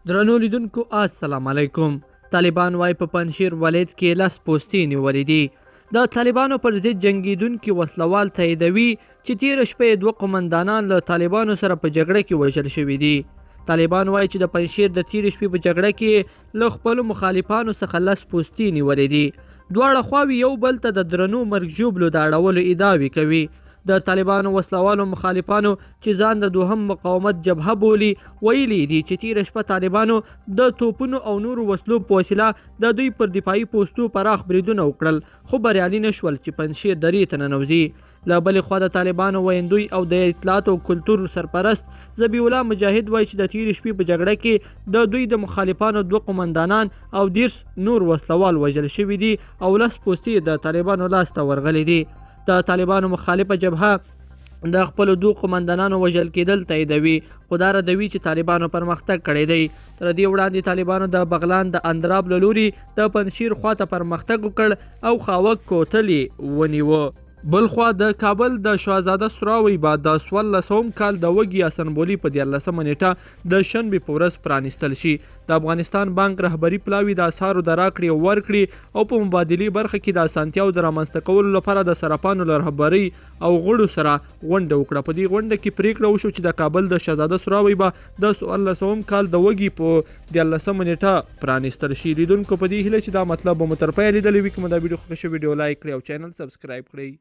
درنو لیدونکو السلام علیکم. طالبان وايي په پنجشیر ولایت کې 10 پوستې نیولې دي. د طالبانو پر ضد جنګیدونکي وسلوال تاییدوي چې تېره شپه یې 2 قومندانان له طالبانو سره په جګړه کې وژل شوي دي. طالبان وايي چې د پنجشیر د تېرې شپې په جګړه کې له خپلو مخالفانو څخه 10 پوستې نیولې دي. دواړه خواوې یو بل ته د درنو مرګ ژوبلو د اړولو ادعاوې کوي. د طالبانو وسلوالو مخالفانو چې ځان د دوهم مقاومت جبهه بولي ویلي دي چې تېره شپه طالبانو د توپونو او نورو وسلو په وسیله د دوی پر دفاعي پوستو پراخ بریدونه وکړل، خو بریالي نه شول چې پنجشیر درې ته ننوځي. له بلې خوا د طالبانو ویندوی او د اطلاعاتو او کلتور سرپرست ذبیح الله مجاهد وایي چې د تېرې شپې په جګړه کې د دوی د مخالفانو 2 قومندانان او 30 نور وسلوال وژل شوي دي او 10 پوستې د طالبانو لاس ته ورغلي دي. د طالبانو مخالفه جبهه د خپلو 2 قومندانانو وژل کېدل تاییدوي، خو دا ردوي چې طالبانو پرمختګ کړی دی. تر دې وړاندې طالبانو د بغلان د اندراب له لوري د پنجشیر خواته پرمختګ وکړ او خاوک کوتل یې ونیوه. بلخوا د کابل د شهزاده سراوی به د 14 کال د وږي یا سنبولي په 13 نیټه د شنبې په ورځ پرانیستل شي. د افغانستان بانک رهبري پلاوي د اسعارو د راکړې او ورکړې او په مبادلې برخه کې د اسانتیاو د رامنځته کولو لپاره د صرافانو له رهبرۍ او غړو سره غونډه وکړه. په دې غونډه کې پریکړه وشو چې د کابل د شهزاده سراوی به د 14 کال د وږي په 13 نیټه پرانیستل شي. لیدونکو په دې هیله چې دا مطلب به مو تر پایه لیدلی وي. که مو دا ویډیو خوښه شوه، ویډیو لایک کړئ او چینل سبسکرایب کړئ.